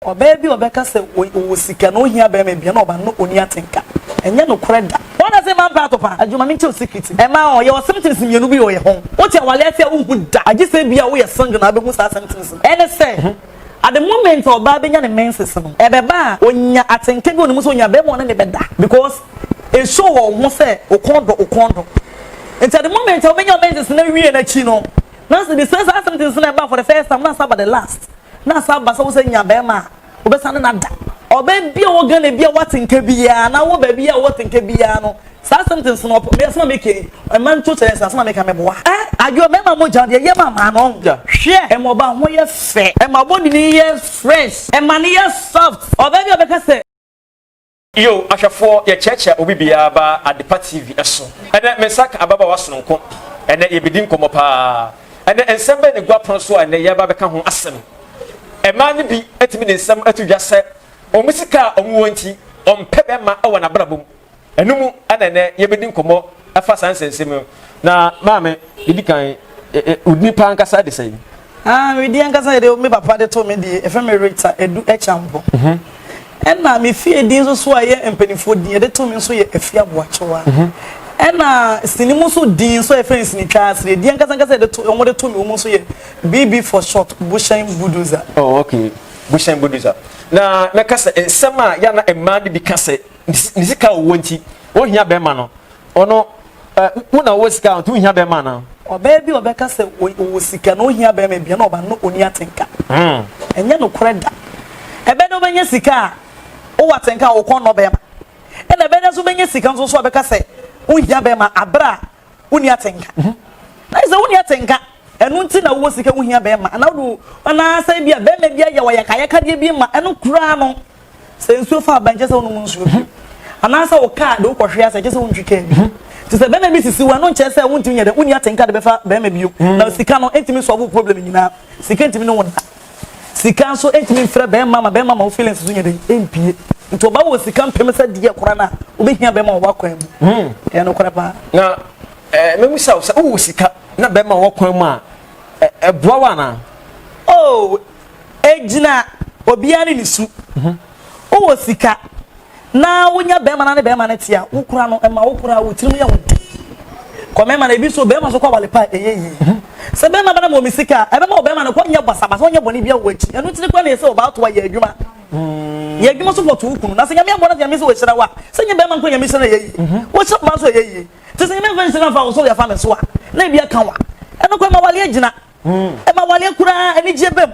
Ɔbaa bi a ɔbɛka sɛ ɔwɔ sika na ɔhia barima bi a na ɔba no ɔnni atenka. Ɛnyɛ nokorɛ da. Wɔn na se mampa atopa. Adwo ma menkyɛ wo secret. Ɛma ɔ, yɛwɔ symptoms mmienu bi wɔ yɛ ho. Wote awale ase a wonhu da. Agye sɛ ebia woyɛ single na wobɛhu saa symptoms no. Ɛne sɛ, at the moment a ɔbaa bɛnya ne menses no, ɛbɛba a ɔnya atenka bi wɔ ne mu sɛ ɔnya barima a ɔne no bɛda because ɛshow wɔ wo ho sɛ wo kɔn dɔ wo kɔn dɔ. Nti at the moment a wobɛnya wo menses no awie no akyi no, na sɛ the same saa symptoms no a ɛbaa for the first time no asan aba the last. Na asa aba sɛ wo sɛ nya bɛɛma a wobɛsan ne no ada. Ɔbaa bi a ɔwɔ Ghana bi a wate nka biaa anaa wɔ baabi a wɔte nka biaa no saa symptoms no ɔpɛ me asɛm a meka yi mma nto kyerɛ sɛ asɛm a meka meboa eh adwoa mɛma mogya deɛ yɛ ma maa no hwɛ ɛma ɔbaa ho yɛ fɛ ɛma body no yɛ fresh ɛma no yɛ soft ɔbaa bi a ɔbɛka sɛ. Yo, ahwɛfoɔ, yɛkyerɛkyerɛ obi biara ba Adepa TV so. Ɛnɛ, me nsa ka ababaawa sononko. Ɛnɛ, yɛbɛdi nkɔmmɔ paa. Ɛnɛ, nsɛm bɛn na ɛgu apono so a ɛnɛ yɛreba abɛka ho asɛm? Mmaa no bi atumi de nsɛm ato dwa sɛ wɔn sika a wɔwɔ nti, wɔmpɛ bɛrima wɔ n'abrabɔ mu. Ɛno mu na ɛnɛ yɛbɛdi nkɔmmɔ afa saa nsɛnsɛm yi. Na maame, yɛdi kan, wo din paa ankasa de sɛn? Ah, me din ankasa yɛ de me papa de too me deɛ, yɛfrɛ me Rita Adu Acheampong. Mhm. Ɛna me fie din nso so a ɛyɛ mpanimfoɔ din yɛde too me nso yɛ Afia Boakyewa. Mhm. Ɛna sini mu nso din nso a yɛfrɛ no Sinitwa Asere, din ankasa ankasa yɛde to wɔn de too me wɔn nso yɛ BB for short, Bushen Buduza. Oh, okay. Bushen Buduza. Na mɛka sɛ nsɛm a yɛ na mmaa no bi ka sɛ ne sika a ɔwɔ nti ɔhia bɛrima no ɔno wo na wowɔ sika nti wohia bɛrima anaa? Ɔbaa bi a ɔbɛka sɛ ɔwɔ sika na ɔhia bɛrima bia na ɔba no ɔni atenka. Hmm. Ɛnyɛ nokorɛ da. Ɛbɛyɛ dɛ wobɛnya sika a wowɔ atenka a wo kɔn nnɔ bɛrima. Ɛna ɛbɛyɛ dɛ nso wobɛnya sika nso so a bɛka sɛ wohia bɛrima aberɛ a wonni atenka. Mhm. Na sɛ wonni atenka ɛno nti na wowɔ sika wohia bɛrima anaa wode anaasɛ bi a bɛrima bi ayɛ wɔyɛkayɛkadeɛ bi ma ɛno koraa no Sɛ nsuo fa aba nkyɛ sɛ wonom nsuo bio. Anaasɛ wo kaa de wokɔhwe ase ɛkyɛ sɛ wontwi kaa bio. Nti sɛ bɛrima bi sisi wo ɛno nkyerɛ sɛ wontumi nyɛ dɛ wonni atenka de bɛfa bɛrima bio. Na sika no ntumi nsɔlve wo problem nyinaa. Sika ntumi ne wo nna. Sika nso ntumi mfrɛ bɛrima ma bɛrima ma wo feelings nso nyɛ dɛ mpie. Nti ɔbaa wɔ sika mpem sɛ deɛ koraa no a wobɛhia bɛrima wɔ w'akwan mu. Ɛyɛ nokorɛ paa. Na eh, mɛmusa wo sɛ wowɔ sika na bɛrima wɔ kwan mu a ɛboa wo anaa? Oh, Egyina obiara ne ne su. Wowɔ sika na wonya bɛrima na ne bɛrima no te a, wo kora no, ɛma wo kora wo tirim yɛ wo dɛ. Kɔ mɛrima no, ebi nso bɛrima nso kɔ awale pa a ɛyɛ yie. Sɛ bɛrima bɛna ma omi sika a, ɛbɛma ɔbɛrima no kɔ nyɛ basabasa, ɔnyɛ bɔne biara wɔ akyi. Ɛno nti ne kora na yɛsɛ ɔbaa toa yɛ adwuma. Yɛ adwuma so fɔto wo kunu. Na sɛ Nyame aboa na sɛ Nyame sɛ wɔhyira wo a, sɛ nyɛ bɛrima nko Nyame hyira na ɛyɛ yie. Wɔhyira ɔbaa nso ɛyɛ yie. Nti sɛ Nyame mfa nhyira mfa wo so yɛfa me so a, na ebi aka wo a, ɛno kora ma wale agyina. Ɛma awareɛ koraa anigyeɛ ba mu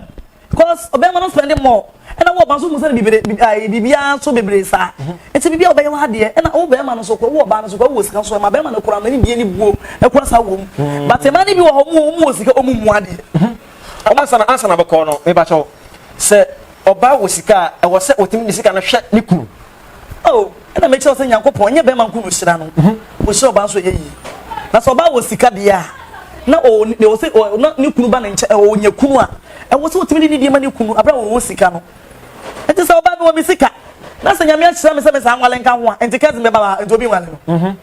because ɔbɛrima no spend more ɛna wo ɔba nso mu sɛ bibire ayi biribiara nso bebree saa nti biribiara ɔbɛyɛ wɔ adeɛ ɛna wo bɛrima no nso kɔ wo ɔbaa no nso kɔ wo wɔ sika nso ɛma bɛrima no koraa no ne die ne buo ɛkora saa wɔ mu but mmaa no bi wɔ hɔ ɔmo wɔ sika ɔmo mu adeɛ. Ɔmo ansa na ansa na bɛkɔ no mebakyɛw sɛ ɔbaa wɔ sika a ɛwɔ sɛ ɔtumi de sika no hwɛ ne kunu. Oh, ɛna mekyerɛ wo sɛ Nyankopɔn, ɛnyɛ bɛrima nko na ohyira no, ohyira ɔbaa nso ɛyɛ yie. Na sɛ ɔbaa wɔ sika deɛ a, na ɔwɔ ne, ɔwɔ sɛ, ɔ, na ne kunu ba ne nkyɛn, ɔnya kunu a, ɛwɔ sɛ ɔtumi de ne die ma ne kunu, abere a ɔwɔ sika no. Nti sɛ ɔbaa mewɔ me sika, na sɛ Nyame ahyira me sɛ me saa nwale nka ho a, nti cousin bɛba ba, nti obi nwale no.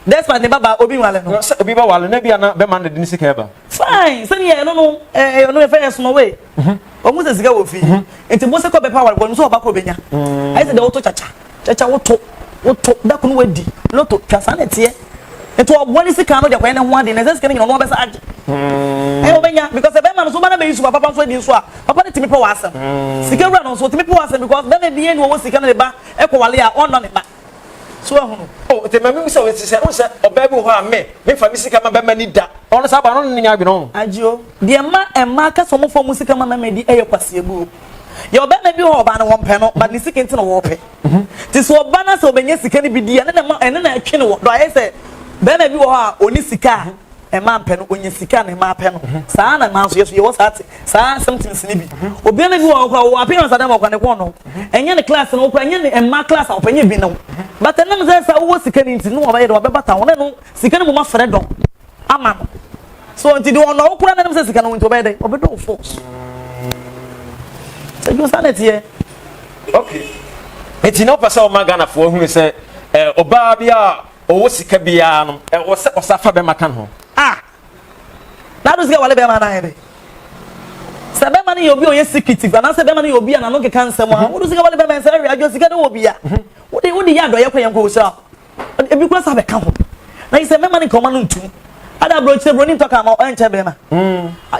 Despite ne ba ba, obi nwale no. Na sɛ obi bɛwale no, ebia na bɛrima no de ne sika ɛba. Fine, sɛdeɛ ɛno no, ɛɛ, ɛno yɛfrɛ no ɛsono wei. Ɔhu sɛ sika wɔ fie nti bo sɛ kɔ bɛpa aware wɔn nso ɔba kɔ bɛnya. Ayɛ sɛ deɛ woto kyakya kyakya woto woto da kono wadi loto twa saa na ɛteɛ. Nti ɔboa ne sika no de akɔyɛ ne ho ade na ɛsɛ sika no nyina ɔno ɔbɛsa agye. Ɛyɛ ɔbɛnya because bɛrima no so ɔba na bɛyi so papa nso adi nso a papa no tumi pɛ wɔ asɛm. Sika wura no nso ɔtumi pɛ wɔ asɛm because bɛrima bi ni ɔwɔ sika no ne ba ɛkɔ wale a ɔnnɔ ne ba. So ahunu? Oh, nti ma mehu sɛ wo sɛ wohu sɛ ɔbaa bi wɔ hɔ a me memfa me sika ma bɛma ni da. Ɔno saa ba no ne nya adwene ho. Agyio, deɛ ɛma mmaa ka sɛ wɔmfa wɔn sika ma mmarima di yɛ kwaseabuo. Yɛwɔ barima bi wɔ hɔ a ɔbaa no wɔmpɛ no but ne sika nti na wɔpɛ. Nti sɛ ɔba na sɛ ɔbɛnya sika no bi di a ɛno na ɛma ɛno na ɛtwe no wɔ dɔ. Ayɛ sɛ barima bi wɔ hɔ a ɔnni sika a Mmaa mpɛ no, ɔnya sika na mmaa pɛ no. Saa na mmaa nso yɛ so yɛwɔ saa te saa symptoms no bi. Obiara bi wɔ hɔ koraa ɔwɔ appearance adan ma ɔkora ne kɔn no. Ɛnyɛ ne class no koraa ɛnyɛ ne mmaa class a ɔpɛ nyɛ bi no. But ɛnam sɛ sɛ wowɔ sika no nti no ɔbɛyɛ dɛ ɔbɛbata wo na ɛno sika no mu afrɛ dɔm ama no. So nti deɛ ɔnɔ wo koraa na ɛnam sɛ sika no nti ɔbɛyɛ dɛ ɔbɛdɔ wo force. Sɛ dwo saa na ɛteɛ. Okay. Nti na wopɛ sɛ ɔma Ghanafoɔ hunu sɛ ɔbaa bi a Ɔwɔ sika biara no, ɛwɔ sɛ ɔsa fa bɛma ka ne ho. Ah! Na ado sika wale bɛma anaa ɛde? Sɛ bɛrima no yɛ obi a ɔyɛ secretive anaasɛ bɛrima no yɛ obi a n'ano keka nsɛm a, wode sika wale bɛrima nsɛ hwee adwo sika de wɔ bi a, wode wode yɛ adɔyɛ kɔ yɛn kɔ wohyira wo. Ebi kura sa bɛka ho. Na yi sɛ mmarima no nka ɔma no ntum. Ada aburokyire buroni ntɔ kaa ma ɛnkyɛ bɛrima.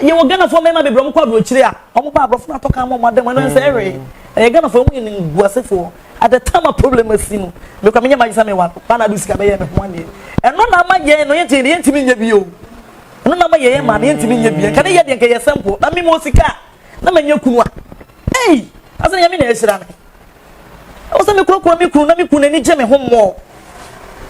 Yɛwɔ Ghanafoɔ mmarima bebree wɔn kɔ aburokyire a wɔn ba aborɔfo no atɔ kaa ma wɔn adam ɛno nsɛ hwee. Ɛyɛ Ghanafoɔ wɔn yɛ nguasefoɔ. At the time a problem asi no, mekura menyɛ m'adwene sɛ meware ba na ade sika bɛyɛ me ho adeɛ. Ɛno na ama yɛn no yɛntumi yɛntumi nyɛ bio. Ɛno na ama yɛn maa no yɛntumi nyɛ bio. Nka ne yɛ deɛ nka yɛ simple. Na mimi wɔ sika a na manya kunu a. Ei! Asɛ Nyame na ahyira me. Ɛwɔ sɛ mekurakura me kunu na me kunu n'ani gye me ho mmɔɔ.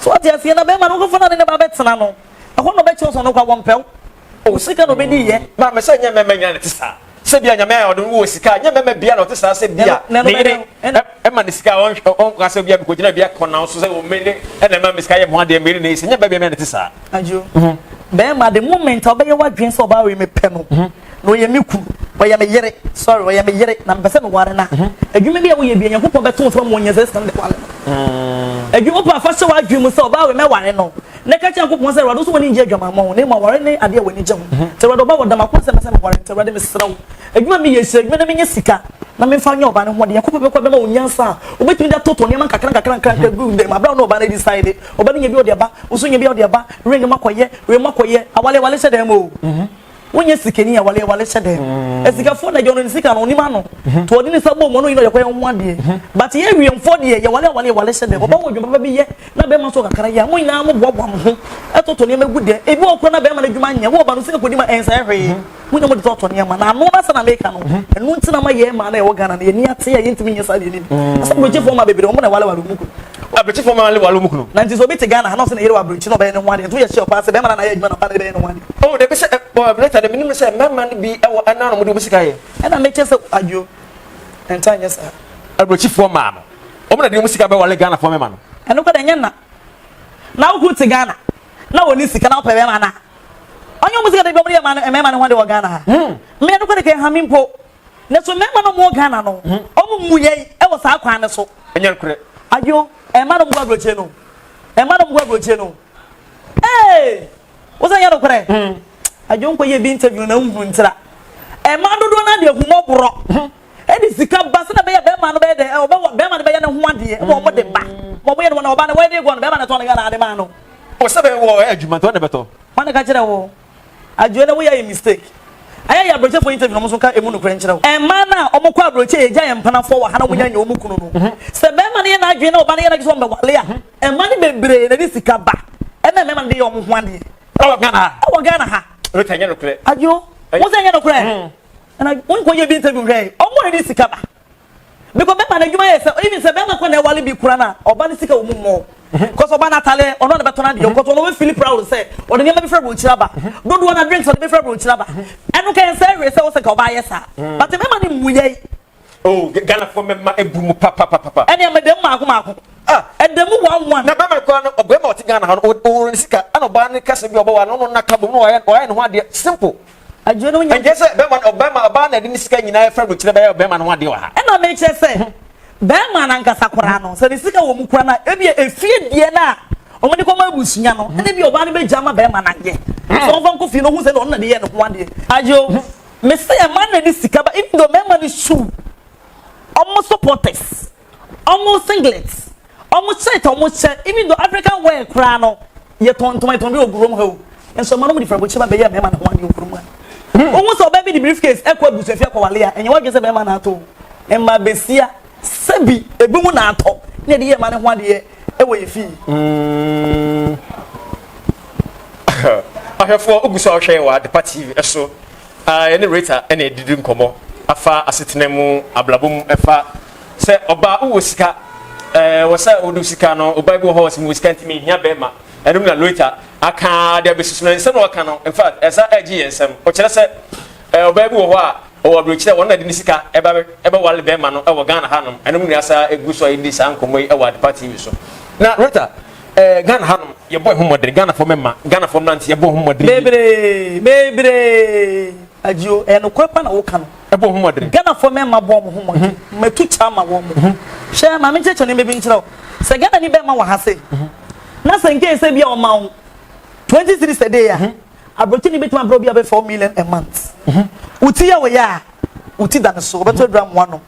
So wate aseɛ na bɛrima no wokɔfa no ne ne ba bɛtena no. Ɛhɔ na ɔbɛkyerɛ sɛ ɔno koraa wɔmpɛ wo. Wo sika na ɔbɛdi yɛ. Maame sɛ nyɛ mmarima nyinaa na ɛte saa. Sɛ bia Nyame ayɛ ɔde wo wɔ sika a, nyɛ mmarima bia na ɔte saa sɛ bia ne yere ɛma ne sika a ɔnka sɛ bia mekɔgyina bia kɔna so sɛ me ne ɛna ɛma me sika yɛ me ho adeɛ me yere na ɛyi sɛ nyɛ mmarima bia na ɛte saa. Adwo. Bɛrima the moment a ɔbɛyɛ w'adwene sɛ ɔbaa wei mepɛ no na ɔyɛ me kunu ɔyɛ me yere sorry ɔyɛ me yere na mepɛ sɛ meware no a adwuma bi a woyɛ bia Nyankopɔn bɛto wo nsa ma wɔnya saa sika no de ware no. Adwuma wopɛ a fa hyɛ w'adwene mu sɛ ɔbaa wei mɛware no na ka kyerɛ Nyankopɔn sɛ Awurade wo so w'ani ngye adwamammɔ ho na mmom aware ne adeɛ a w'ani gye ho nti Awurade ɔbaa wɔda m'akoma sɛ mepɛ sɛ meware nti Awurade mesrɛ wo adwuma meyɛ hyira adwuma na menya sika na memfa nyɛ ɔbaa no ho adeɛ Nyankopɔn bɛkɔ bɛma wo nyansa a wobɛtumi de atotɔ nneɛma nkakra nkakra nkakra gu dɛm aberɛ a wo ne ɔbaa no decide ɔbaa no nya bi a ɔde aba wo nso nya bi a ɔde aba ring makɔyɛ wei makɔyɛ awale awale hyɛ dɛm o Wonyɛ sikani a wale wale hyɛ dɛm. Asikafoɔ na gya ɔno ne sika no ɔnim ano. To ɔde ne nsa bɔ mu ɔno nyina ɔde kɔyɛ ho adeɛ. But yɛ wiemfoɔ deɛ yɛ wale awale yɛ wale hyɛ dɛm. Ɔba wɔ adwuma papa bi yɛ na bɛrima nso kakra yɛ a mo nyinaa mo boaboa mo ho ɛtɔtɔ nneɛma gu dɛm. Ebi wɔ koraa na bɛrima no adwuma nyɛ wo ɔba no sika kɔdi ma ɛnsɛe hwee. Mo nyinaa mo de tɔtɔ nneɛma na ano no asɛm na meka no. Ɛno nti na ama yɛn mmaa no a yɛwɔ Ghana no yɛn ani ate a yɛntumi nyɛ saa deɛ no bi. Ɛsɛ aburokyifoɔ mmaa bebree wɔn na ɛwale wale wɔn kunu. Aburokyifoɔ mmaa wale wale wɔn kunu. Na nti sɛ obi te Ghana ha na ɔsɛ ne yere wɔ aburokyi na ɔbɛyɛ ne ho adeɛ nti woyɛ sure paa sɛ bɛrima no na ayɛ adwuma na ɔbaa no de bɛyɛ ne ho adeɛ. Oh dabi sɛ ɛ bɔ later de menim sɛ mmarima no bi wɔ ɛna na wɔde wɔn sika yɛ. Ɛna mekyɛ sɛ adwo ɛnta nyɛ saa. Aburokyifoɔ mmaa no wɔn na de wɔn sika bɛwale Ghanafoɔ mmarima no. Ɛno kɔ de ɛnyɛ na na wo kunu te Ghana na wɔni sika na wopɛ bɛrima no a ɔnyɛ wɔn sika de bi wɔn de yɛ mmarima no ho ade wɔ Ghana ha. Me ɛno kɔ de kɛ ha me mpo. Na so mmarima no wɔn Ghana no wɔn mmu yɛn wɔ saa kwan no so. Ɛnyɛ nokorɛ. Adwo mmaa no wɔn kɔ aburokyire no mmaa no wɔn kɔ aburokyire no ee wosɛ nyɛ nokorɛ. Adwo nkɔ yɛ bi interview na nhunu ntira mmaa dodoɔ no de ahummɔborɔ ɛde sika ba sɛ na bɛyɛ bɛrima no bɛyɛ dɛ ɔbɛwɔ bɛrima no bɛyɛ ne ho adeɛ ɛma wɔn de ba ma wɔn yɛ no wɔn na ɔba no wɔyɛ de gɔ no bɛrima no tɔn no Ghana ade maa no. Ɔsɛ bɛ wɔ adwuma nti ɔna bɛtɔ. Wɔn na ka kyerɛ wo. Adwoa na woyɛ ayɛ mistake. Ayɛ yɛ abrɔkyɛfoɔ interview na ɔmo nso nka emu nokorɛ nkyerɛ wo. Mmaa no a ɔmo kɔ abrɔkyɛ yɛ gya yɛ mpenafoɔ wɔ ha na ɔmo nya nyɛ ɔmo kunu no. Sɛ bɛɛma no yɛ n'adwene na ɔba no yɛ n'adwene sɛ ɔmo bɛwale a, mmaa no bebree na ɛde sika ba ɛna mmarima no de yɛ ɔmo ho adeɛ. Ɛwɔ Ghana ha. Ɛwɔ Ghana ha. Rita ɛnyɛ nokorɛ. Adwo, wo sɛ ɛnyɛ nokorɛ? Ɛna wo nkɔ yɛ bi interview hwɛ ɔmo na ɛde sika ba. Because bɛma no adwuma yɛ sɛ even sɛ bɛma kɔ na ɛwale bi kura na ɔba no sika wɔ mu mmɔ. Because ɔba no atale ɔno na bɛtɔ no adeɛ because ɔno bɛ feel proud sɛ ɔde nneɛma bi fira burokyiri aba. Dodoɔ na drinks ɔde bi fira burokyiri aba. Ɛno kɛn sɛ ɛwɛ sɛ wosɛ nka ɔba ayɛ saa. But mɛma no mmu yɛ. Oh Ghana fo mɛma ebu mu papapapa. Ɛnea mɛda mu maako maako. Ah ɛda mu one one. Na bɛma kura no ɔbɛma ɔte Ghana ha no ɔwɔ ne sika ɛna ɔbaa no kasa bi ɔbɛwa no ɔno naka bom no ɔyɛ ne ho adeɛ simple. Adwene no nya. Ɛnkyerɛ sɛ bɛrima no ɔbɛrima ɔbaa na ɛde ne sika nyinaa fɛ aburokyerɛ bɛyɛ ɔbɛrima no ho adeɛ wɔ ha. Ɛna mekyerɛ sɛ bɛrima no ankasa koraa no sɛ ne sika wɔ mu koraa no a ebia efie deɛ no a wɔde kɔma abusua no ɛna ebia ɔbaa no bɛgya ama bɛrima no ayɛ sɛ ɔmfa nkɔ fie no ɔhu sɛ ɔno na de yɛ ne ho adeɛ. Adwo mese ɛma na de sika ba even though mmarima no shoe wɔn supporters Ɔmo singlets, ɔmo shirt a ɔmo hyɛ, even though African wear koraa no, yɛtɔn ntoma yɛtɔn bi wɔ kurom ha o. Nso mmaa no ɔmo de firabukyɛ ba bɛyɛ mmarima no ho adeɛ wɔ kurom ha. Wohu sɛ ɔbaa bi de briefcase ɛkɔ abusuafie akɔwale a, ɛnyɛ w'adwene sɛ bɛrima na atɔ o. Mmaa besia, sɛbi, ebinom na atɔ na yɛde yɛ mmaa no ho adeɛ ɛwɔ yɛ fie. Ahwɛfoɔ, wogu so a wohwɛ yɛn wɔ Adepa TV so. Ah, yɛne Rita na ɛdidi nkɔmmɔ afa asetena mu, abrabɔ mu, ɛfa sɛ ɔbaa wowɔ sika, ɛɛ wɔ sɛ wode sika no, ɔbaa bi wɔ hɔ wɔ sɛ mewɔ sika nti mehia bɛrima. Ɛno na Rita aka de abɛsi so na nsɛm na ɔka no, in fact, ɛsa ɛgye yɛn nsɛm. Ɔkyerɛ sɛ ɛɛ ɔbaa bi wɔ hɔ a ɔwɔ aburokyerɛ wɔn na de ne sika ɛba ɛbɛwale bɛrima no ɛwɔ Ghana hanom. Ɛno mu na asa egu so a yɛdi saa nkɔmmɔ yi ɛwɔ Adepa TV so. Na Rita, Eh, Ghana hanom yɛbɔ ɛho mmɔden, Ghanafoɔ mɛma, Ghanafoɔ mmerante yɛbɔ ho mmɔden. Bebree, bebree. Agyio, ɛyɛ nokorɛ pa na woka no. Ɛbɔ ho mmɔden. Ghanafoɔ mɛma bɔ wɔn ho mmɔden. Mhm. Matu kyɛ ama wɔn. Mhm. Hwɛ, maame nkyerɛkyerɛ nneɛma bi nkyerɛ wo. Sɛ Ghana ni bɛma wɔ ha sei, mhm. na sɛ nkee sɛ bi a ɔma wo 20 cedis a day a, aburokyi ni bɛtumi abrɛ obi a bɛ 4 million a month. Wo ti yɛ wo yɛ a. wo ti da ne so, ɔbɛtɔ aduru amoa nom.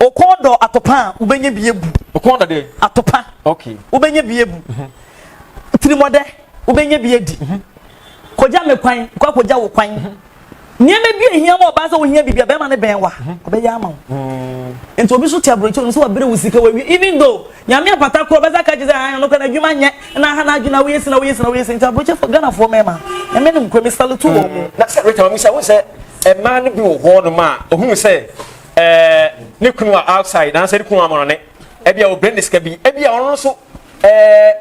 Wo kɔn dɔ atopa a, wobɛnya bi abu. Wo kɔn dɔ deɛ? Atopa. Okay. Wobɛnya bi abu. Tirimɔdɛ, wobɛnya bi adi. Kɔgya me kwan, kɔ akɔgya wo kwan. Nneɛma bi a ehia ma ɔbaa sɛ wohia biribi a bɛrima no bɛn wa, ɔbɛyɛ ama wo. Nti obi nso te aburokyire no sɛ wabrɛ wo sika wawie even though Nyame apata korɔ ɔbɛsa ka kyerɛ sɛ ahan ɔno kora n'adwuma nyɛ na aha n'adwene na woyɛ si na woyɛ si na woyɛ si nti aburokyefoɔ Ghanafoɔ mmarima Nyame nim korɔ me salute wɔn mo. Na sɛ Rita maame sɛ wohu sɛ mmaa no bi wɔ hɔ nom a ohunu sɛ ɛɛ ne kunu wɔ outside anaasɛ ne kunu wɔ amanɔne ebi a ɔbrɛ ne sika bi ebi a ɔno nso ɛɛ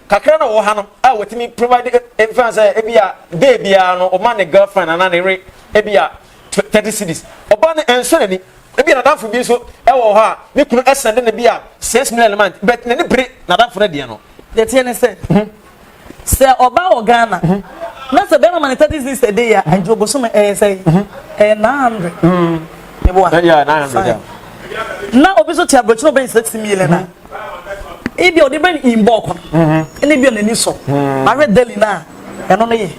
kakra na ɔwɔ ha no a wɔtumi provide mfa sɛ ebi a day biara no ɔma ne girlfriend anaa ne yere ebi a 30 cedis ɔbaa no ɛnsɔ n'ani ebi a n'adamfo bi nso ɛwɔ hɔ a ne kunu ɛsɛnde ne bi a 6 million a month, but n'ani bere n'adamfo no deɛ no. Deɛ teɛ ne sɛ, sɛ ɔbaa wɔ Ghana na sɛ bɛrima ma ne 30 cedis a day a, agye obosome ɛyɛ sɛ ɛyɛ 900 meboa? Yeah, 900, yeah. Fine. Na obi nso te aburokyi na ɔbɛn 6 million a, ebi a ɔde bɛn in bulk no, ɛna ebi a n'ani sɔ ahwɛ daily na ɛno no yɛ.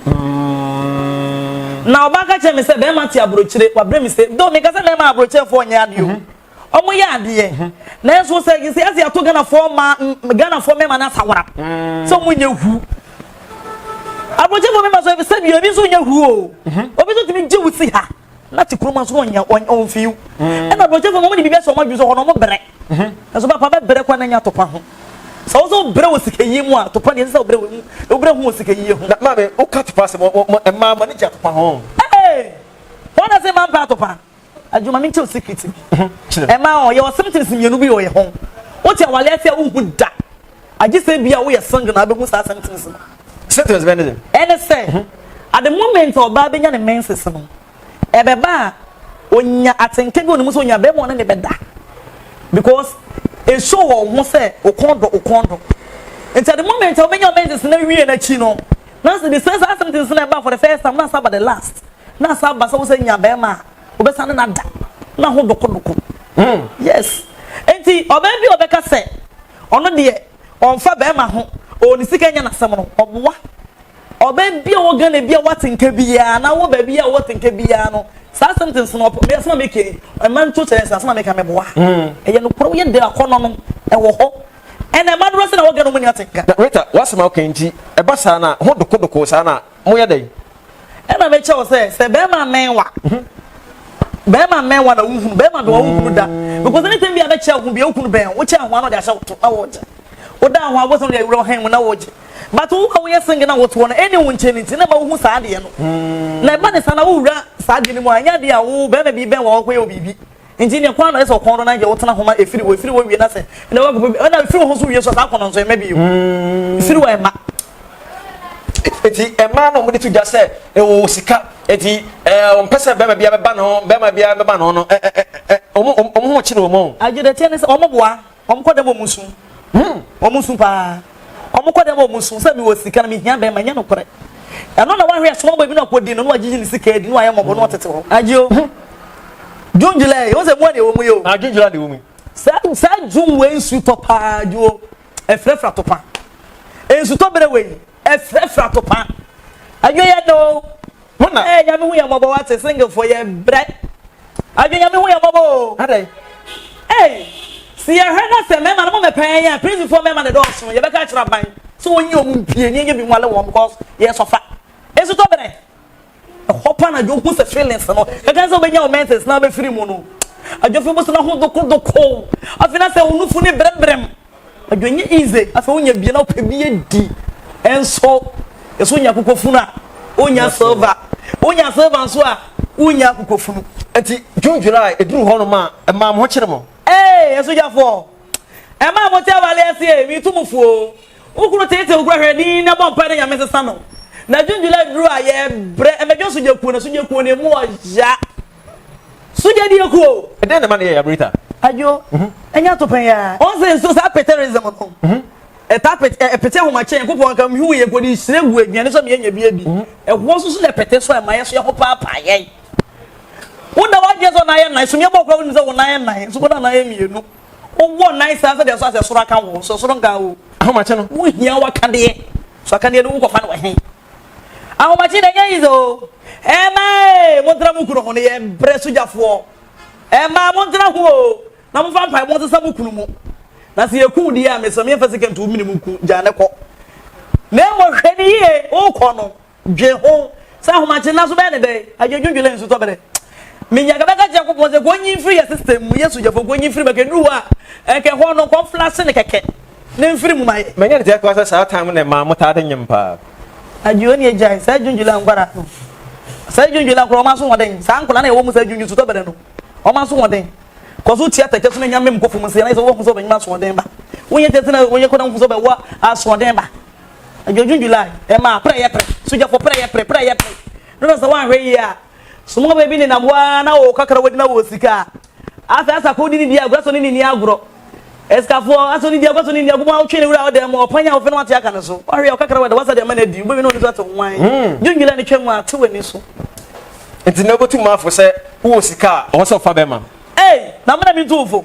Na ɔbaa ka kyerɛ me sɛ bɛrima te aburokyire wabrɛ me sɛ do meka sɛ mɛrima aburokyirefoɔ nyɛ adeɛ o, ɔmo yɛ adeɛ, nanso sɛ ɛsɛ ato Ghanafoɔ ma Ghanafoɔ mɛma no asawara sɛ ɔmo nyɛ hu. Aburokyirefoɔ mɛma so sɛ bi ebi nso nyɛ hu o, obi nso tumi gye wo si ha na te kurom nso ɔnyɛ ɔnfiw. Ɛna aburokyirefoɔ ɔmo de biribi ahyɛ ɔmo adwene sɛ hɔ no ɔmo brɛ nso papa bɛbrɛ kɔ na nya topa ho sɛ wo sɛ wobrɛ wɔ sika yie mu a, topa deɛ ɛsɛ sɛ wobrɛ wɔ mu, wobrɛ ho wɔ sika yie ho. Na maame, woka topa sɛ mmaa mo ani gye atopa ho? Ee, wɔn na sɛ mmaa mpɛ atopa adwuma. Mi nkyɛw secret bi. Kyerɛ. Ɛmaa ɔ yɛwɔ symptoms mmienu bi wɔ yɛ ho. Wote awale ase a, wohu da agye sɛ bi a woyɛ single na abɛhu saa symptoms no. Symptoms bɛn ne de? Ɛne sɛ at the moment a ɔbaa bɛnya ne menses no, ɛbɛba a onya atenka bi wɔ ne mu sɛ onya bɛrima ɔne ne bɛda, because ɛso wɔ ho sɛ okɔn dɔ okɔn dɔ. Nti at the moment a wobɛnya menses no awie n'akyi no, na sɛ de sɛ saa symptoms no ɛba for the first time na asa aba the last na asa aba sɛ wo sɛ nya bɛrima a wobɛsa ne nada na ho dokodoko. Yes, nti ɔbaa bi a ɔbɛka sɛ ɔno deɛ ɔmfa bɛrima ho, ɔwɔ ne sika nya n'asɛm no, ɔboa. Ɔbaa bi a ɔwɔ Ghana bi a wate nka biara na wɔ baabi a wɔte nka biara no, saa symptoms no ɔpɔ asɛm a meka yi, ɛma nto kyerɛ sɛ asɛm a meka meboa, ɛyɛ nokorɛ. Woyɛ de akɔnɔ no ɛwɔ hɔ ɛna ɛma dodoɔ sɛ na wɔ Ghana mu ni ate nka. Na Rita, w'asɛm a woka yi nti ɛba saa na ho dokodoko saa na moyɛ dɛn? Ɛna mekyɛ wo sɛ bɛrima mmɛn wa, bɛrima mmɛn wa na wohunu bɛrima bɛ wa wohunu da, because anytime bi a bɛkyɛ wo ho bi a wokunu bɛn wo, wokyɛ ho a na ɔde ahyɛ wo to na wɔgye woda ho a wobɛsɛ ɔde awura ɔhan mu na wɔgye. But wo a woyɛ single na wotoɔ no ɛne wo nkyɛn nti na ɛma wohu saa adeɛ no, na ɛba ne saa na wowura saa adeɛ no mu a, ɛnyɛ adeɛ a wo bɛrima bi bɛn wa wɔkɔyɛ wo biribi. Nti ne kwan na ɛsɛ ɔkɔn no na yɛ wotena ho ma ɛfiri wɔ ɛfiri wɔ wie na sɛ ɛna wakɔpɛ bi ɛna ɛfiri wɔ ho so wie so saa akɔnɔ nso ɛmɛ bi o ɛfiri wɔ ɛma. Eti mmaa na wɔde to dwa sɛ ɛwɔ sika eti wɔn pɛ sɛ bɛrima bi abɛba ne ho, bɛrima bi abɛba ne ho no, ɛ ɛ ɛ wɔn ho kyerɛ wɔn o. Agyedeɛ ne sɛ wɔn boa wɔn kɔ dɛm, wɔn su, wɔn su paa, wɔn kɔ dɛm, wɔn su sɛ mi wɔ sika na mi hia bɛrima. Nyɛ nokorɛ. Ɛno na wahwɛ ɛsoma bɔ bi na ɔkɔ di no na wagyegye ne sika adi na wayɛ mɔbɔ na ɔtete hɔ. Agye o, June, July wɔn sɛ mu a na ɛwɔ mu yi o. Na June, July na ɛwɔ mu yi. Saa June wei nsu tɔ paa agye o, ɛfrɛfrɛ atopa nsutɔ bere wei ɛfrɛfrɛ atopa adwo yɛ no. Mo na. Nyame hu yɛ mmɔbɔ wate, singlefoɔ yɛ brɛ adwo. Nyame hu yɛ mmɔbɔ o. Adai. Si yɛhwɛ na sɛ mmarima no mo mɛpɛ yɛn a, prisonfoɔ mmarima na ɛdɔɔso, yɛbɛka akyerɛ aban sɛ wɔnyi wɔn mpie ne yɛnyɛ bi nwale wɔn, because yɛ sɔfa nsutɔ bere ɛhɔ pa na adwo hu sɛ feelings no kɛkɛ sɛ wobɛnya wo menses na wobɛfiri mu no, adwo fi bo so na ho dokodoko. Afei na sɛ wo nufu ne brɛmbrɛm adwo nyɛ easy. Afei wonya bie na wopɛ bi adi ɛnso ɛso wonya akokɔfunu a wonya silver, wonya silver nso a wonya akokɔfunu. Eti June, July eduru hɔ nom a mmaa mo ho kyerɛ mo? Ee, asogyafoɔ ɛma mo te awale ase e, metu mo fuo. Wo kunu tete wo kura hwɛ din na bɔ mpae na Nyame sesa no. Na June, July duru a yɛbrɛ ɛmɛdwo sogya kuo na sogya kuo no emu ɔya sogya die kuo. Ɛdɛn na ɛma no yɛ ya, Rita? Adwo, ɛnyɛ atopɛn ya. Wɔn sɛ nso saa peterism no ɛta pete ɛpete ahomakye Nyankopɔn nka mihu yɛ nkɔdi nhyire gu aduane so meyɛ nya bi adi ɛhoɔ nso so na ɛpete so ɛma yɛ so yɛ ho paapaa yɛn. Woda w'adwene sɛ ɔnan yɛ nan sumiɛ bɔ koraa wonim sɛ wo nan yɛ nan nso kɔda nan yɛ mmienu. Wowɔ nan saa sɛdeɛ so asɛ soro aka wo so soro nka wo. Ahomakye no. Wohia wakadeɛ so akadeɛ no wokɔfa no wɔ he? Ahomakye na ɛnyɛ yize o. Ɛma ee, montra mo kunu ho no yɛ brɛ sogyafoɔ. Mmaa montena ho o, na momfa mpaebɔ nsesa mo kunu mu. Na sɛ yɛku wo deɛ a, mesrɛ mo yɛmfa sika nto wo mene mu nku, gyaa no kɔ. Na mmom hwɛ no yie, wokɔ no, dwen ho sɛ ahomakye nna so bɛyɛ ne dɛn? Adwendwendwene nsutɔ bere. Menya ka bɛka kyerɛ Nyankopɔn sɛ kɔnyi mfiri yɛ system mu, yɛ sogyafo kɔnyi mfiri mu, ɛkɛduru hɔ a, ɛnkɛ hɔ no kɔmflase no kɛkɛ na mfiri mu ma yɛ. Manya no tiakoa sɛ saa time no mmaa mo taa de nyem paa. Adwo ne agyae saa June July nkwadaa no. Saa June July nkwadaa wɔn aso wɔden. Saa nkwadaa na ɛwɔ mu saa June June sutɔ bere no. Wɔn aso wɔden. Kɔ so tia atɛkyɛ so na nya mem kɔ fam nsia na yɛ sɛ wɔhu sɛ ɔbɛnyem asoɔden ba. Wonyɛ tete na wonyɛ kɔ na wohu sɛ ɔbɛwɔ asoɔden ba. Adwo June July ɛma prɛ yɛ prɛ. Sogyafo prɛ yɛ prɛ prɛ yɛ prɛ. No na sɛ woanhwɛ yie a small baby nenam hɔ ara na ɔwɔ kakra wadi na ɔwɔ sika a afei asa kɔ di ne di agorɔ asɔ ne ne ni agorɔ. Asikafoɔ asɔ ne di agorɔ asɔ ne ni agorɔ a wotwe ne wura ɔdan mu ɔpan a wofɛ no wate aka ne so. Wahwɛ a ɔkakra wada wasa de ama no adi wobɛwie na ɔno nso ate hwan. June July no twam a te w'ani so. Nti na wobɛtu mmaa fo sɛ wowɔ sika a ɔwɔ sɛ ɔfa bɛrima. Ei na mo na mentu wo fo.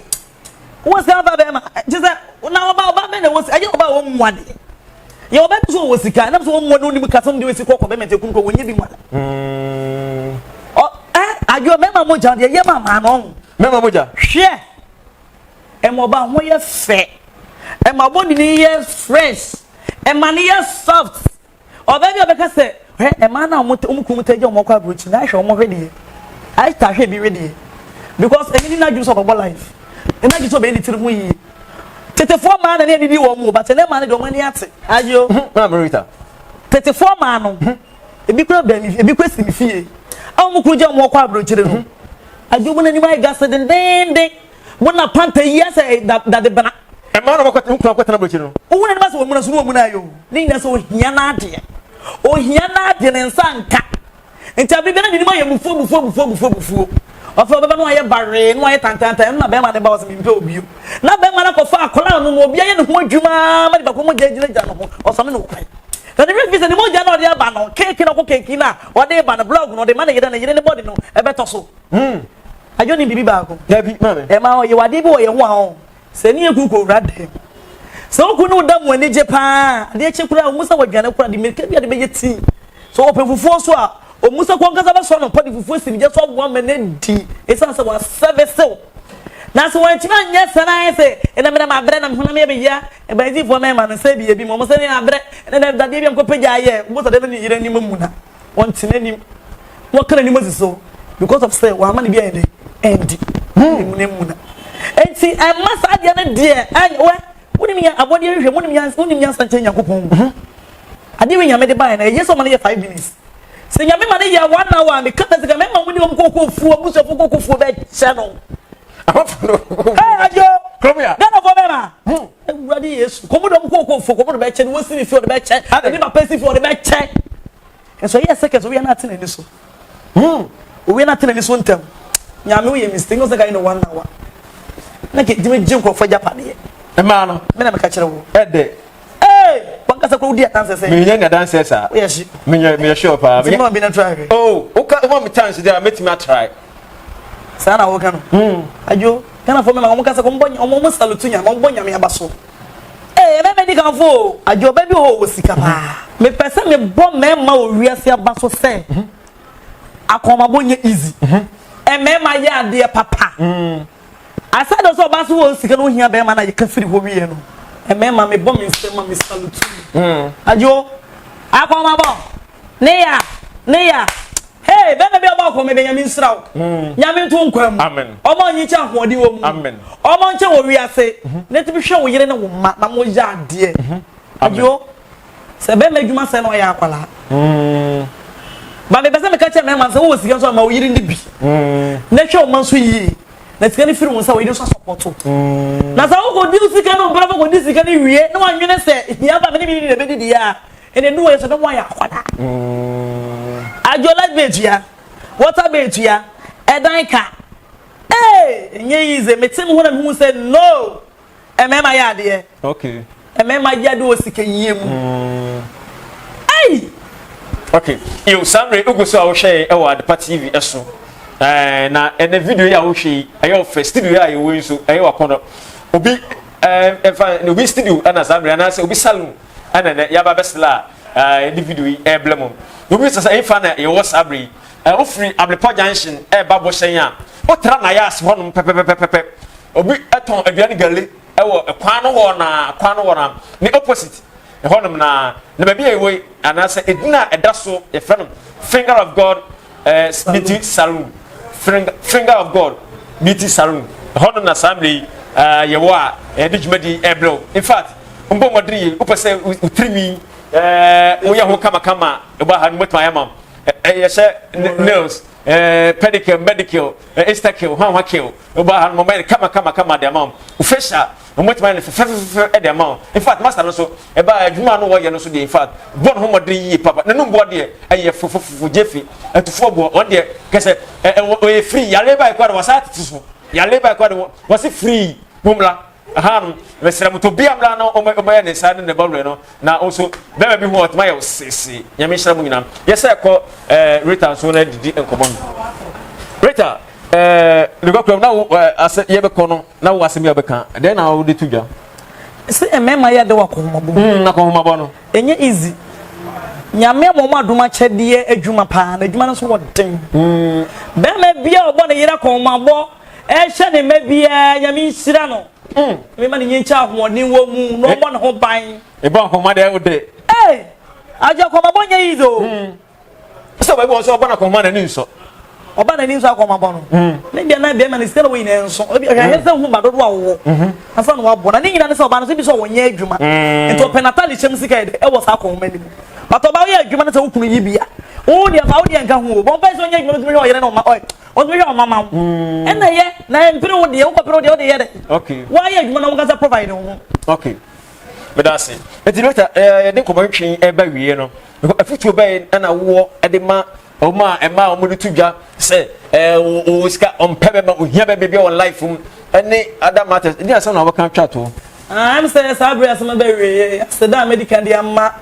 Wowɔ sika fa bɛrima kyɛ sɛ na ɔba ɔba bɛn na ɛwɔ sika ɛyɛ ɔba a wɔmmu adeɛ. Yɛ ɔba bi so ɔwɔ sika ɛnam sɛ wɔmmu adeɛ ɔnim kasa ɔnim deɛ ɔsi kɔ kɔ bɛrima nti ekunu kɔ wɔnyɛ bi mu ada. Ɔ ɛ adwo mɛma mogya deɛ yɛ ma maa no ɔho. Mɛma mogya. Hwɛ ɛma ɔba ho yɛ fɛ ɛma body no yɛ fresh ɛma no yɛ soft. Ɔbaa bi a ɔbɛka sɛ, hwɛ mmaa no a wɔn wɔn kunu taa gya wɔn kɔ aburokyi na ahwɛ wɔn hwedeɛ. Ayɛ taa hwɛ bi wedeɛ. Because ɛnyɛ ne n'adwene sɛ ɔbɛbɔ life. Ɛnyɛ n'adwene sɛ ɔbɛyɛ ne tiri ho yie. Tetefoɔ mmaa na ne adidi wɔn o, but ɛnɛ mmaa no deɛ wɔn ani ate. Ayo. Maame Rita. Tetefoɔ mmaa no, ebi kura bɛn mi, ebi kura si mi fie. A wɔn kunu gya wɔn kɔ aburokyire no. Adwo wɔn anim ayɛ gase dendeenden. Wɔn na panta yi asɛ dade bena. Mmaa na wɔkɔ nkura kɔtena aburokyire no. Wohu n'anim asɛ wɔmuna so na wɔmuna ayɛ o. Ne nyinaa sɛ ohia n'adeɛ. Ohia n'adeɛ ne nsa nka. Nti abere biara n'anim ayɛ mufuo mufuo mufuo mufuo mufuo. Ɔfɛ ɔbɛba na wayɛ baree na wayɛ tantantan ɛno na bɛrima ne ba ɔsɛ mempɛ obio. Na bɛrima no akɔfa akwadaa no na obi ayɛ ne ho adwuma ma nipa ko mogya gyinagyina ne ho ɔsame no kwan. Na ne werɛ fi sɛ ne mogya na ɔde aba no keeki na ɔkɔ keeki no a ɔde ba no blɔg no ɔde ma ne yere ne yere ne bɔde no ɛbɛtɔ so. Adwo nim biribi baako. Dabi maame. Ɛma ɔyɛ adeɛ bi wɔ yɛn ho a ɔn. Sɛ ne yɛ kunu kɔ wura dan mu. Sɛ wo kunu ne wo da mu anigye paa, adeɛ kye koraa ɔmu sɛ wɔadwane koraa de mmirika bi a de bɛyɛ tii. Sɛ ɔpɛ fufuo nso a, ɔmu sɛ kɔnkasa bɛsɔ no pɔ de fufuo si ne gya so aboa ma no adi ɛsiane sɛ wasɛvese wo. Na sɛ wantumi anyɛ saa na ayɛ sɛ ɛnɛ mena mabrɛ na me honam yɛ me ya, ɛbɛnzifoɔ mɛma no sɛ bi ebi mu ɔmo sɛ ne abrɛ ɛnɛ dɛ dadeɛ bi a mekɔpɛ gya ayɛ, wobɔ sɛ dɛ ne yere anim amuna. Wɔnte n'anim na wɔka n'anim asi so because of sɛ wɔama no bi ayɛ dɛ ɛndi emu na emu na eti ɛma saa adeɛ no deɛ ɛnyɛ wɛ wonim yɛ abɔdeɛ hwehwɛ wonim nyansa wonim nyansa nkyɛn nyankopɔn mhm. Adeɛ wei nyame de baeɛ no ɛyɛ sɛ ɔma no yɛ 5 minutes sɛ nyame ma no yɛ one hour meka sɛ sika mɛma mu ne wɔm kɔkɔ fuo abusuafo kɔkɔ fuo bɛkyɛ no. Hey, ajo Ghanafoɔ bɛma awurade yesu kɔmu de ɔm kɔkɔ fuo kɔmu de bɛkyɛ ne wɔsi ne fie ɔde bɛkyɛ ne papa si fie ɔde bɛkyɛ. Nso ɛyɛ seconds owia no ate n'ani so. Owia no ate n'ani so ntɛm. Nyame woyɛ mistake no sɛ ka yɛ no 1 hour. Na kɛ gyimi gye nkurɔfoɔ agyapadeɛ. Mmaa no. Me na meka kyerɛ wo. Ɛdɛ. Ee, wankasa kura wodi adanseɛ sɛ. Menyɛ ni adanseɛ saa. Woyɛ hye. Menyɛ sure paa. Nti mma bi na try hwɛ. Oh, woka woma me chance deɛ a mɛtumi atry. Saa na woka no. Adwo, Ghanafoɔ mɛma wɔn kasa wɔn bɔ wɔn salute nyame wɔn bɔ nyame aba so. Ee, mɛma di kanfo o. Adwo ɔbɛ bi wɔ hɔ wɔ sika paa. Mepɛ sɛ mebɔ mmarima wɔ wiase aba so sɛ akɔnmabɔ nyɛ easy. Mmarima yɛ adeɛ papa. Aside sɛ ɔbaa so wɔ sika na ohia bɛrima na yɛka firi hɔ wie no, mmarima mebɔ me nsam ma me salute mu. Adwo, akɔnmabɔ, ne ya, ne ya. Hey, bɛrima bi a ɔbɔ akɔnmabɔ nyame nsira wo. Nyame nto nkwa mu. Amen. Ɔma ɔnyi kyɛ ahoɔden wɔ mu. Amen. Ɔma nkyɛ wɔ wiase. Na tumi hwɛ wo yere ne wo mma na mo yɛ adeɛ. Adwo, sɛ bɛrima adwuma sɛ na ɔyɛ akwalaa. Ba mepɛ sɛ meka kyerɛ mmarima sɛ wowɔ sika nso ama wo yere ne bi. Na hwɛ wo mma nso yie. Na sika no firi wo nsa wo yere nso asɔpɔto. Na sɛ wokɔdi sika no mpra kɔdi sika no wie na wanwene sɛ hia ba me ne me ne na ɛbɛdidi a ɛna ɛdu wɔ yɛ sɛ na woayɛ akwadaa. Adwo light bill tua, water bill tua, ɛdan ka. Ee, ɛnyɛ easy. Mete me ho na mehu sɛ no, mmarima yɛ adeɛ. Mmarima yɛ adeɛ wɔ sika yie mu. Ei! Okay. Yo, saa mmerɛ ugu so a wohwɛ yɛn wɔ Adepa TV so. Ɛɛ na ɛnɛ video yi a wohwɛ yi ɛyɛ ɔfɛ studio yi a yɛwɔ yi nso ɛyɛ wakɔnɔ. Obi ɛɛ ɛfa obi studio ɛna saa mmerɛ anaasɛ obi salon ɛna ɛnɛ yaba bɛsla a ɛɛ yɛde video yi ɛɛblɛ mo. Obi sɛ sɛ ɛnfa na yɛwɔ saa mmerɛ yi. Ɛɛ wofiri Ablepɔ junction ɛɛba Bɔhyɛn a. Wotra Nayas hɔnom pɛpɛpɛpɛpɛ. Obi tɔn aduane gale wɔ kwan no hɔ na kwan no hɔ na ne opposite ɛhɔnom na na baabi a ɛwɔ yi anaasɛ edin a ɛda so yɛfrɛ no Finger of God eh, Beauty Saloon. Finger of God Beauty Saloon. Ɛhɔnom na saa mmerɛ yi eh, yɛwɔ a yɛde dwumadi ɛbrɛ wo. In fact, mbɔ mmɔden yie wopɛ sɛ wo tirinwi eh, woyɛ ho kamakama ɛbɔ ha no mɛtumi ayɛ ma wo. Yɛhyɛ nails pedicure, medicure, instacure, hwanhwa kill. Wobɔ ha no mɔmɔ yɛ kama kama kama de ama wo. Facial, wɔn atumi ayɛ no fɛfɛfɛfɛ de ama wo. In fact, master no nso ɛba adwuma no wɔyɛ no nso deɛ in fact bɔ ne ho mmɔden yie papa. N'anum boɔ deɛ ɛyɛ fofofofo gyefi atufoɔ boɔ wɔn deɛ kɛsɛ ɛ ɔyɛ free yare ba ekɔ de wɔsan atete so yare ba ekɔ de wɔsi free mo mmla ha no mesrɛ mo to bia mmla na wɔn wɔyɛ ne nsa ne ne bɔwerɛ no na nso bɛrima bi ho ɔtuma yɛ sese Nyame nhyira mo nyinaa. Yɛsɛ kɔ ɛɛ Rita nso na didi nkɔmɔ no. Rita ɛɛ nukakura na wo ɛɛ asɛ yɛbɛkɔ no na wo asɛm yi a wobɛka dɛn na wode to dwa. Sɛ mmarima yɛ ade wɔ akɔnhomabɔ mu. Mm, akɔnhomabɔ no. Ɛnyɛ easy. Nyame ama wɔn adom akyɛdeɛ adwuma paa, na adwuma no nso wɔ den. Mm. Bɛrima biara ɔbɔ ne yere akɔnhomabɔ, ɛhyɛ ne mma biara, Nyame nhyira no. Mm. Mema ne nyinkyɛ ahoɔden wɔ mu, na ɔmmɔ ne ho ban. Ɛbɔ akɔnhoma deɛ wo de. Ee, agye akɔnhomabɔ nyɛ easy o. Mm. Sɛ ɔbaa bi wɔ hɔ sɛ ɔbɔ no akɔnhoma n'ani nsɔ. Ɔba n'ani nsɔ akɔnhomabɔ no. Mm. Ne deɛ na bɛrima no sika na wɔ nyinaa nso. Ebi hwɛ hwɛ sɛ hu ba dodoɔ a wɔwɔ. Mm-hmm. Ansa na wabɔ na ne nyinaa ne sɛ ɔbaa no sɛ bi sɛ ɔnyɛ adwuma. Mm. Nti ɔpɛ n'ataade hyɛm sika yɛ dɛ ɛwɔ saa akɔnhoma no mu. But ɔbaa woyɛ adwuma no sɛ wo kunu yi bi a. Wo deɛ fa wo deɛ nka ho o. Bɔn pɛ sɛ ɔnyɛ adwuma no tumi hwɛ ɔyere na ɔma ɔyɛ. Ɔtumi hwɛ ɔma ma wo. Mm. Ɛna yɛ na mpere wo deɛ wokɔpere wo deɛ wode yɛ dɛ. Okay. Woayɛ adwuma na wonkasa provide wo ho. Okay. Meda ase. Nti Rita, yɛde nkɔmmɔ ntwe ɛba wie no. Afotuo bɛn na wowɔ de ma wɔn a mmaa a wɔde to dwa sɛ ɛɛ wɔwɔ sika ɔmpɛ bɛma ohia bɛma bi wɔ life mu ɛne other matters ɛdi asɛm na wɔbɛka twa to. Ɛm sɛ saa bere asɛm bɛwie aseda a medi kan de ama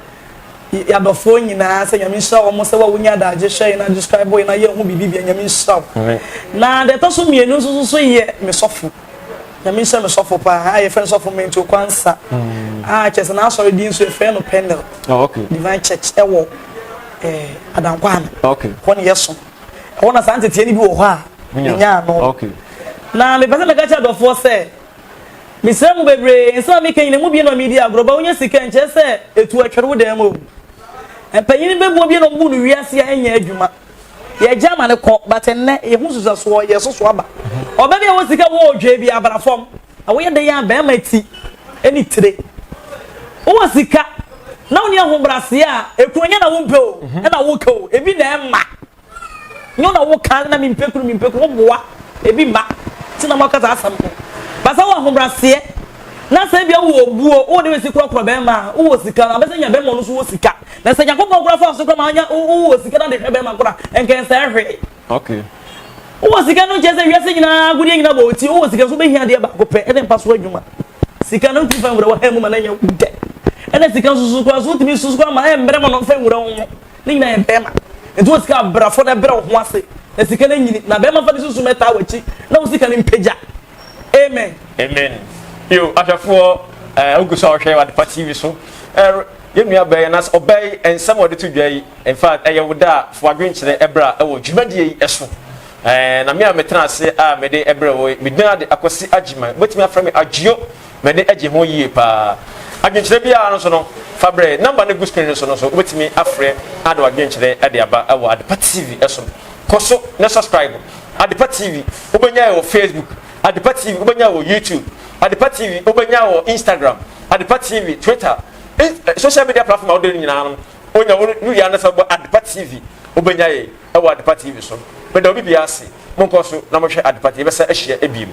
yɛadɔfoɔ nyinaa sɛ Nyame nhyira wɔn sɛ wonya adagye hwɛ yɛn na describe yɛn na yɛhu biribi bia Nyame nhyira wo. Na deɛ ɛtɔ so mmienu nso so yɛ me sɔfo. Nyame nhyira me sɔfo paa a yɛfrɛ no sɔfo Mento Kwansa a kyerɛ sɛ n'asɔre din nso yɛfrɛ no Peniel oh, okay. Divine Church ɛwɔ eh, Adankwa okay. Hɔ ne yɛsom ɛhɔ na saa nteteɛ no bi wɔ hɔ a menya ano okay. Na mepɛ sɛ meka kyerɛ adɔfoɔ sɛ mesrɛ mu bebree nsɛm a meka nyina mu bie na medi agorɔ ba wonya sika nkyerɛ sɛ ɛtu atwere wo dan mu o mpanyin bɛbuo bi na ɔmbu no wiase a ɛnyɛ adwuma Yɛgya ma no kɔ but nnɛ yɛhu nsusuasoɔ yɛ so so aba. Ɔbɛ bi a wɔ sika wɔ odwa bi abra fam. Na woyɛ dɛn a bɛrima ti ɛne tire. Wowɔ sika na wonni ahobraseɛ a ekunu nyɛ na wompɛ o ɛna woka o ebi na ɛma. Nyɛ na woka na mempɛ kunu mempɛ kunu woboa ebi mma ti na moaka saa asɛm no. Basa wɔ ahobraseɛ na sɛ ebia wowɔ obuo wowɔ de bɛsi korɔkorɔ bɛrima a wowɔ sika no abɛsɛ nya bɛrima ɔno nso wɔ sika. Na sɛ Nyankopɔn koraa fa so koraa ma anya wowɔ sika na de hwɛ bɛrima koraa nka ɛnsɛe hwee. Okay. Wowɔ sika no nkyerɛ sɛ wiase nyinaa agodeɛ nyinaa bɔ wo ti. Wowɔ sika nso wobɛhia adeɛ baako pɛ ɛne mpa so adwuma. Sika no ntumi fa nwura wɔ ha mu ma no nyɛ wo dɛ. Ɛna sika nso so koraa so wotumi susu koraa ma ɛmbrɛ ma no mfa nwura wo ho. Ne nyinaa yɛ bɛrima. Nti wɔ sika abrafo na ɛbrɛ wo ho ase na sika no nyini na bɛrima fa ne susu mɛtaa w'akyi na wo sika no mpagya. Amen. Amen. Yo, ahwɛfoɔ, eh, wogu so a wɔhwɛ wɔ Adepa TV so. Eh, yɛn nua bɛyɛ na ɔbaa yi nsɛm a ɔde to dwa yi, in fact, ɛyɛ wo da a fo adwenkyerɛ ɛbra ɛwɔ dwumadie yi so. Eh, na me a metena ase a mede ɛbrɛ wɔ yi, medin ade Akwasi Agyeman. Wobɛtumi afrɛ me Agyio, m'ani agye ho yie paa. Adwenkyerɛ biara no so no, fa brɛ. Number no gu screen no so no so, wobɛtumi afrɛ ade w'adwenkyerɛ ɛde aba ɛwɔ Adepa TV so. Kɔ so na subscribe. Adepa TV, wobɛnya yɛ wɔ Facebook. Adepa TV, wobɛnya wɔ YouTube. Adepa TV, wobɛnya wɔ Instagram. Adepa TV, Twitter. Social media platform a wode no nyinaa no, wonya wo no wia no sɛ wobɔ Adepa TV, wobɛnya yɛ wɔ Adepa TV so. Meda obi biara ase. Monkɔ so na mohwɛ Adepa TV. Yɛbɛsa ahyia ebiem.